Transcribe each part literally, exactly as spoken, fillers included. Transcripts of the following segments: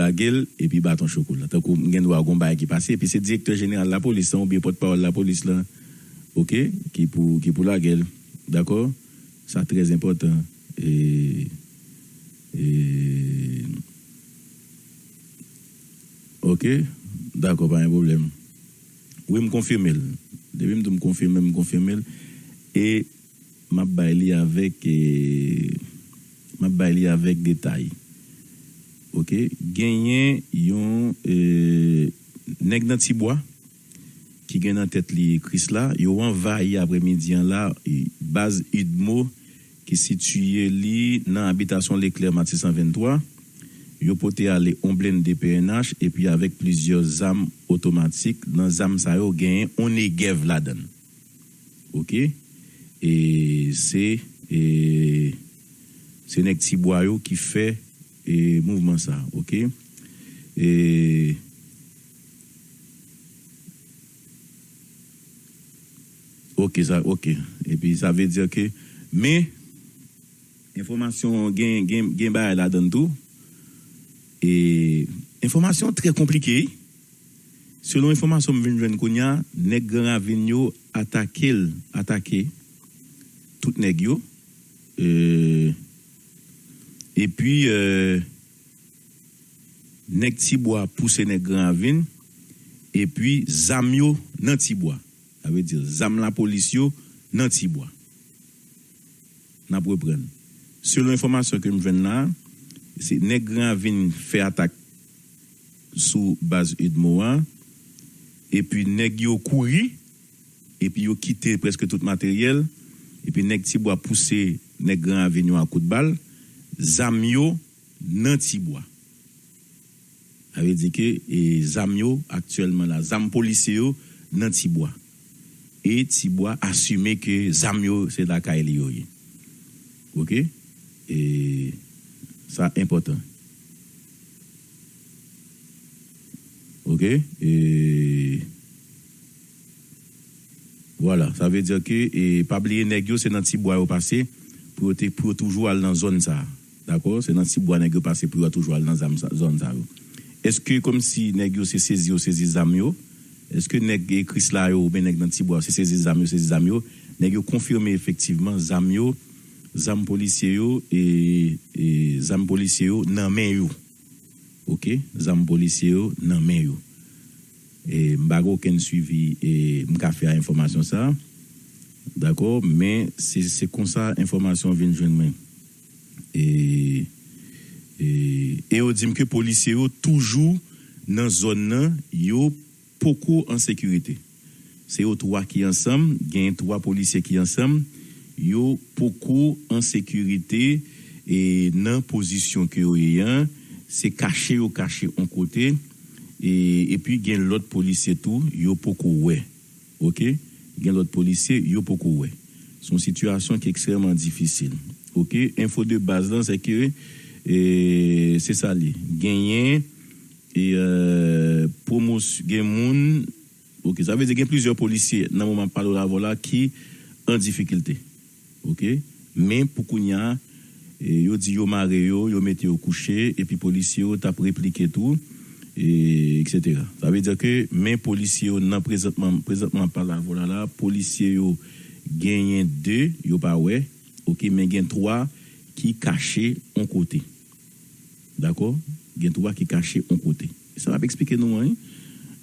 lage l, epi baton chokola. Tankou m gen dwa gen yon bagay ki pase, epi se direktè jeneral lapolis lan oubyen pòtpawòl lapolis lan, oke, ki pou, ki pou lage l. Dakò? Sa trè enpòtan. E, e, oke, dakò, pa gen pwoblèm. Wi, m konfime l. Depi m di w m konfime, m konfime l. E m ap bay li avèk, e, m ap bay li avèk detay. Oke, genyen yon, e, nèg nan Tibwa ki gen nan tèt li Krisla, yo anvayi aprèmidi an la, e, baz UDMO ki sitiye li nan abitasyon Leclerc Matisse san venntwa. Yo pote ale on blende P N H epi avèk plizyè zam otomatik. Nan zam sa yo, genyen on Negev ladan l. Oke? E se, e, se nèg Tibwa yo ki fè, e, mouvman sa, oke? E, oke, sa, oke. Epi sa vle di ke, men, enfòmasyon gen, gen, gen bagay ladan l tou. E enfòmasyon trè konplike, wi. Selon enfòmasyon m vin jwenn kounye a, nèg Gran Ravin yo atake l, atake tout nèg yo. E, epi, e, nèg Tibwa pouse nèg Gran Ravin, epi zam yo nan Tibwa. Sa vle di, zam lapolis yo nan Tibwa. N ap reprann. Selon enfòmasyon ke m jwenn la, se nèg Gran Ravin fè atak sou baz UDMO a, epi nèg yo kouri, epi yo kite prèske tout materyèl, epi nèg Tibwa pouse nèg Gran Ravin yo a kout bal, zam yo nan Tibwa. Sa vle di ke, e, zam yo aktyèlman la, zam polisye yo nan Tibwa. E Tibwa asime ke zam yo se lakay li yo ye. Oke? E sa enpòtan. Oke? E Vwala, sa vle di ke, e, pa bliye nèg yo, se nan Tibwa yo pase pou yo te, pou yo toujou al nan zòn sa a. Dakò? Se nan Tibwa nèg yo pase pou yo toujou al nan zam sa, zòn sa yo. Èske kòmsi nèg yo se sezi yo sezi zam yo? Èske nèg, e, Krisla yo oubyen nèg nan Tibwa yo se sezi zam yo sezi zam yo? Nèg yo konfime efektivman zam yo, zam polisye yo, e, e, zam polisye yo nan men yo. Oke, zam polisye yo nan men yo. E, m pa gen okenn swivi, e, m ka fè a enfòmasyon sa a. Dakò, men se, se konsa enfòmasyon vin jwenn mwen. E, e, e yo di m ke polisye yo toujou nan zòn nan, yo poko an sekirite. Se yo twa ki ansanm, genyen twa polisye ki ansanm, yo poko an sekirite, e, nan pozisyon ke yo ye an, se kache yo kache on kote, e, epi gen lòt polisye tou, yo poko wè. Oke? Gen lòt polisye, yo poko wè. Se yon sitiyasyon ki ekstrèmman difisil. Oke? Enfo de baz lan, se ke, e, se sa li. Genyen, e, e, pwomos-, gen moun, oke, sa vle di gen plizyè polisye nan moman m ap pale w la avè w la ki an difikilte. Oke? Men pou kounye a, e, yo di yo mare yo, yo mete yo kouche, epi polisye yo t ap replike tou, e, etsetera. Sa vle di ke men polisye yo nan prezantman, prezantman m ap pale avè w la la, polisye yo genyen de, yo pa wè, oke, men gen twa ki kache on kote. Dakò? Gen twa ki kache on kote. E sa m ap eksplike nou an, wi.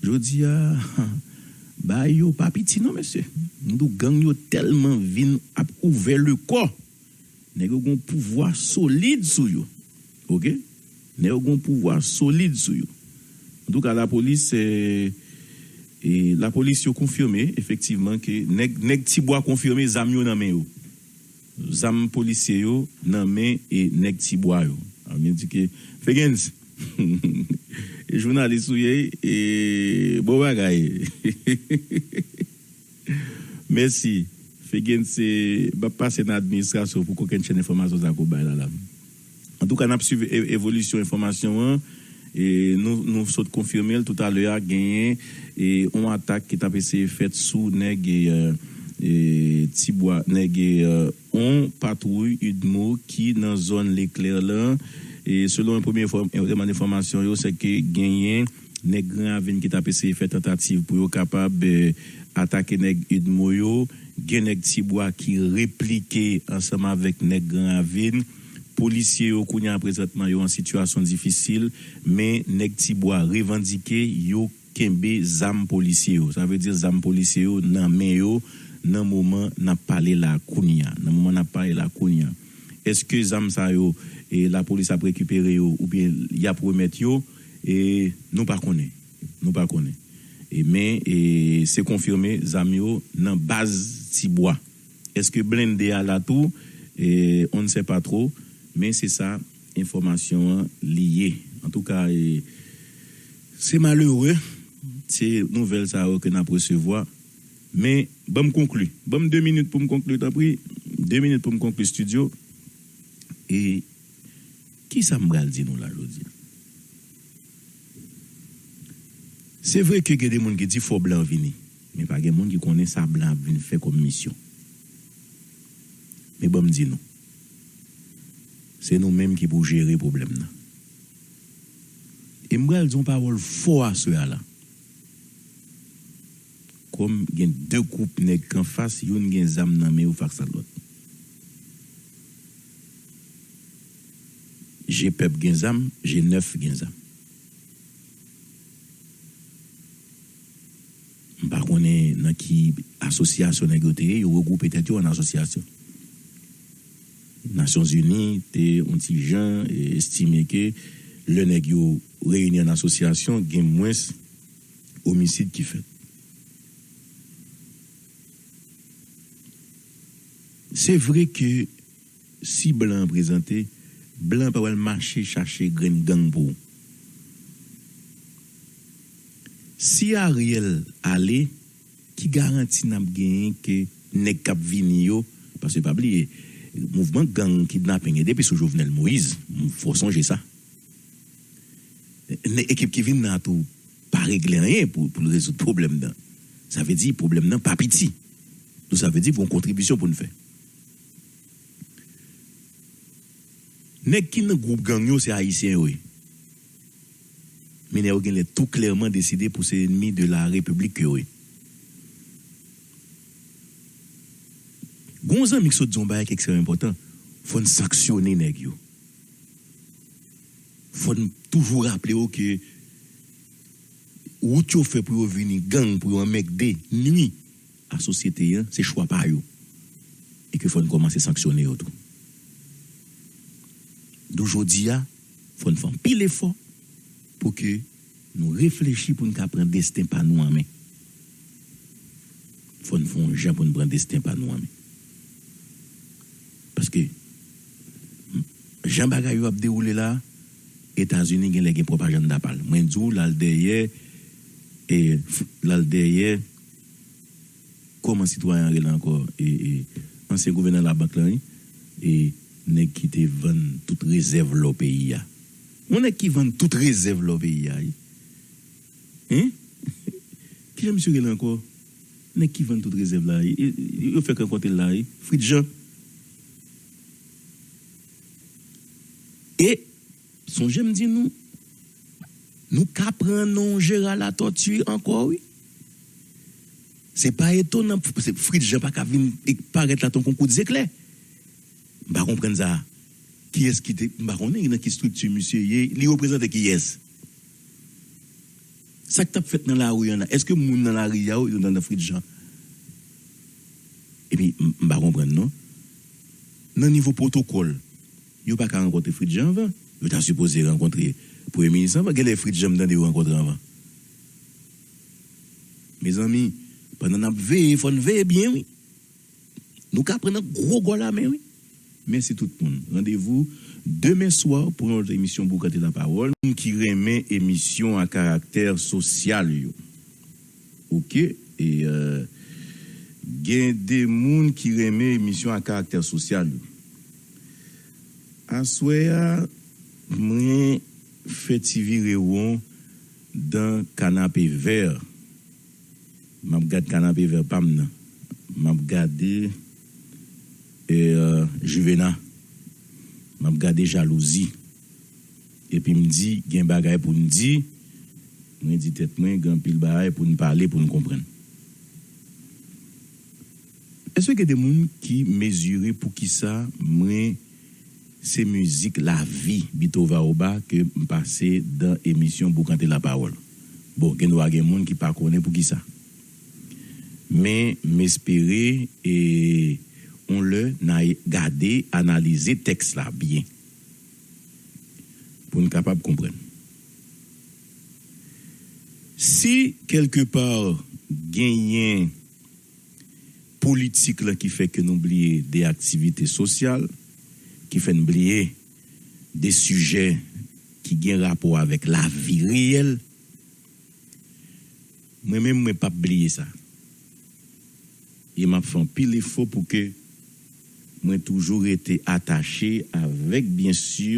Jodi a, bagay yo pa piti non, mesye. M di w, gang yo tèlman vin ap ouvè le kò. Nèg yo gen yon pouvwa solid sou yo. Oke? Nèg yo gen yon pouvwa solid sou yo. Antouka, lapolis, e, e, lapolis yo konfime, efektivman, ke nèg, nèg Tibwa konfime zam yo nan men yo. Zam polisye yo nan men, e, nèg Tibwa yo. Sa vle di ke, Fegens, e jounalis ou ye, e, bon bagay. Mèsi. Fegens, se, m ap pase nan administrasyon pou kokennchenn enfòmasyon sa ke w bay la, la. Antouka, n ap swiv e-, evolisyon enfòmasyon an. E nou, nou sot konfime l toutalè a, genyen, e, yon atak ki t ap eseye fèt sou nèg, e, e, Tibwa, nèg, e, yon patwouy UDMO ki nan zòn Leklè lan, E selon premye eleman enfòmasyon yo, se ke genyen nèg Gran Ravin ki t ap eseye fè tantativ pou yo kapab atake nèg UDMO yo. Gen nèg Tibwa ki replike ansanm avèk nèg Gran Ravin. Polisye yo kounye a prezantman yo an sitiyasyon difisil, men nèg Tibwa revandike yo kenbe zam polisye yo. Sa vle di zam polisye yo nan men yo nan moman n ap pale la kounye a. Nan moman n ap pale la kounye a. Èske zam sa yo, e, lapolis ap rekipere yo oubyen y ap remèt yo? E, nou pa konnen. Nou pa konnen. E, men, e, se konfime zam yo nan baz Tibwa. Èske blende a la tou? E, on ne sait pas trop, men se sa enfòmasyon an li ye. Antouka, e, se malere, se nouvèl sa yo ke n ap resevwa. Men, ban m konkli. Ban m de minit pou m konkli, tanpri. De minit pou m konkli, estidyo. E kisa m pral di nou la jodi a? Se vre ke gen de moun ki di fò blan vini, men pa gen moun ki konnen sa blan ap vin fè kòm misyon. Men ban m di nou, se nou menm ki pou jere pwoblèm nan. E m pral di yon pawòl fò aswè a la. Kòm gen de gwoup nèg k anfas, youn gen zam nan men yo fas a lòt. G pèp gen zam, G nèf gen zam. M pa konnen nan ki asosyasyon nèg yo te ye, yo regwoupe tèt yo an asosyasyon. Nasyonzini te yon ti jan, e, estime ke lè nèg yo reyini an asosyasyon, gen mwens omisid ki fèt. Se vre ke si blan an prezante, blan an pa pral mache chache grenn gang pou ou. Si Ariel ale, ki garanti n ap genyen ke nèg k ap vini yo, paske pa bliye, mouvman gang, kidnaping, e depi sou Jovenel Moïse, fò sonje sa. Nèg ekip ki vin nan tou pa regle anyen pou, pou l rezoud pwoblèm nan. Sa vle di pwoblèm nan pa piti. Donk sa vle di gen yon kontribisyon pou n fè. Nèg ki nan gwoup gang yo, se Ayisyen yo ye. Minè yo genlè tou klèman deside pou se enmi de la Repiblik ke yo ye. Gon zanmi k sot di yon bagay ki ekstrèmman enpòtan. Fò n sanksyone nèg yo. Fò n toujou raple yo ke wout yo fè pou yo vini gang, pou yo anmègde, nwi a sosyete an, se chwa pa yo. E ke fò n kòmanse sanksyone yo tou. Donk jodi a, fò n fè anpil efò pou ke nou reflechi pou n ka pran desten pa nou an men. Fò n fè yon jan pou n pran desten pa nou an men. Paske, jan bagay yo ap dewoule la, Etazini genlè gen pwòp ajanda pa l. Mwen di w, l al dèyè, e, l al dèyè, kòman sitwayen an rele ankò? E, e, ansyen gouvènè labank lan, wi. E, nèg ki te vann tout rezèv lò peyi a. Yon nèg ki vann tout rezèv lò peyi a, wi. Hein? Kijan misye rele ankò? Nèg ki vann tout rezèv la, wi. E, e, yo fèk rankontre l la, wi. Fritz Jean. E, sonje m di nou, nou ka pran non Gérard Latortue ankò, wi. Se pa etonan, se Fritz Jean pa ka vin parèt la tankou kout zeklè. M pa konprann sa. Kiyès ki te, m pa konnen nan ki estrikti misye ye, li reprezante kiyès? Sa k t ap fèt nan lari an la, èske moun nan lari a yo, yo nan, nan Fritz Jean? Epi, m, m pa konprann non. Nan nivo pwotokòl, yo pa ka rankontre Fritz Jean anvan. Yo ta sipoze rankontre Premye Minis anvan. Genlè Fritz Jean m tande yo rankontre anvan. Mezanmi, pandan n ap veye, fò n veye byen, wi. Nou ka pran nan gwo gòl a men, wi. Mèsi tout moun. Randevou demen swa pou yon lòt emisyon Boukante Lapawòl. Moun ki renmen emisyon a karaktè sosyal yo. Oke. E, euh, gen de moun ki renmen emisyon a karaktè sosyal yo. Aswè a, mwen fè ti vire won dan kanape vè. M ap gad kanape vè pa m nan. M ap gade, e, euh, Juvena. M ap gade Jalouzi. epi m di gen bagay pou n di, mwen di tèt mwen gen anpil bagay pou n pale, pou n konprann. Èske gen de moun ki mezire poukisa mwen se mizik lavi Bitova Oba ke m pase dan emisyon Boukante Lapawòl? Bon, gen dwa gen moun ki pa konnen poukisa. Men m espere e yon lè n a gade, analize tèks la byen pou n kapab konprann. Si kèlkepa genyen politik la ki fè ke nou bliye de aktivite sosyal, ki fè n bliye de sijè ki gen rapò avèk lavi reyèl, mwen menm mwen p ap bliye sa. E m ap fè anpil efò pou ke mwen toujou rete atache avèk, byen si,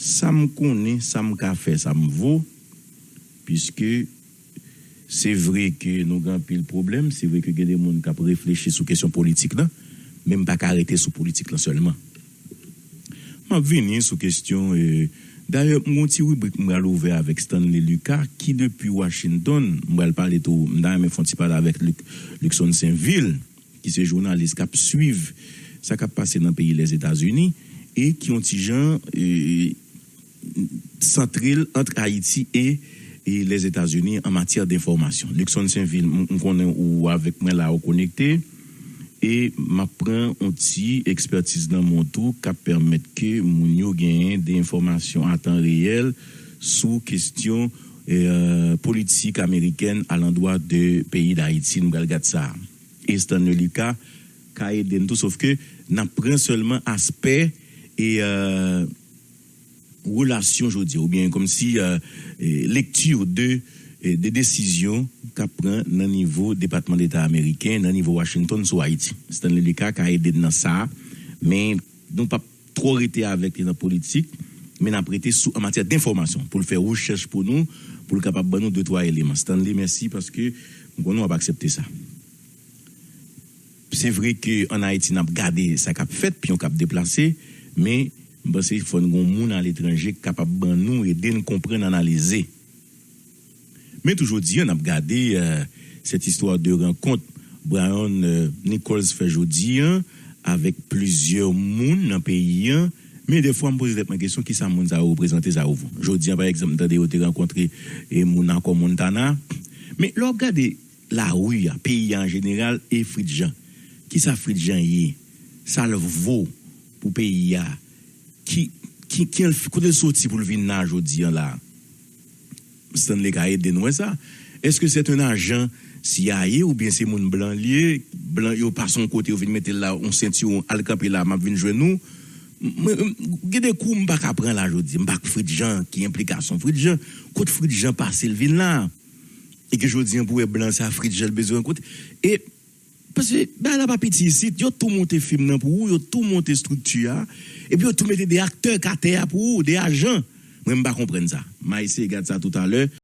sa m konnen, sa m ka fè, sa m vo, piske se vre ke nou gen anpil pwoblèm, se vre ke gen de moun k ap reflechi sou kesyon politik la, men m pa ka rete sou politik la sèlman. M ap vini sou kesyon, e, dayè, m gon ti ribrik m pral ouvè avèk Stanley Lucas, ki depi Washington, m pral pale tou, m ta renmen fè yon ti pale avèk Luc, Luckson Sainvil, ki se jounalis k ap swiv sa k ap pase nan peyi Lèzetazini, e ki yon ti jan, e, santre l ant Ayiti e, e Lèzetazini an matyè denfòmasyon. Luckson Sainvil, m, m konnen ou avèk mwen la, ou konekte, e m ap pran yon ti ekspètiz nan men w tou k ap pèmèt ke moun yo genyen de enfòmasyon a tan reyèl sou kesyon, e, politik amerikèn alandwa de peyi Dayiti. Nou pral gad sa. E Stanley Lucas ka ede n tou, sof ke n ap pran sèlman aspè e, e, relasyon jodi a, oubyen kòmsi, e, e, lekti de, e, de desizyon k ap pran nan nivo Depatman Deta ameriken, nan nivo Washington sou Ayiti. Stanley Lucas ka ede n nan sa, men nou p ap twò rete avèk li nan politik, men n ap rete sou, an matyè denfòmasyon, pou l fè rechèch pou nou, pou l kapab ban nou de twa eleman. Stanley, mèsi, paske m konnen w ap aksepte sa. Se vre ke ann Ayiti, n ap gade sa k ap fèt, pyon k ap deplase, men m panse fò n gen moun aletranje k kapab ban nou, ede n konprann, analize. Men tou jodi a, n ap gade, e, cette histoire de rencontre Brian, e, Nichols fè jodi a avèk plizyè moun nan peyi a. Men defwa, m poze tèt mwen kesyon, kisa moun sa yo reprezante, sa yo vo? Jodi a, pa egzanp, m tande yo te rankontre, e, moun Akò Montana. Men lè w ap gade lari a, peyi a an jeneral, e Fritz Jean. Kisa Fritz Jean ye? Sa l vo pou peyi a? Ki, ki, ki, kote l soti pou l vin la jodi a la? Stanley ka ede n wè sa. Èske se te yon ajan C I A oubyen se moun blan l ye? Blan yo pase yon kote, yo vin mete l la, yon sentiwon, al kanpe la, m ap vin jwenn ou. Mwen, mwen, gen de kou m pa ka pran la jodi. M pa k Fritz Jean, ki enplikasyon Fritz Jean? Kot Fritz Jean pase l vin la? E ke jodi a pou wè blan sa Fritz Jean l bezwen rankontre. E, paske bagay la pa piti isit, yo tou monte fim nan pou ou, yo tou monte estrikti a, epi yo tou mete de aktè k atè a pou ou, de ajan. Mwen, m pa konprann sa. M a eseye gad sa toutalè.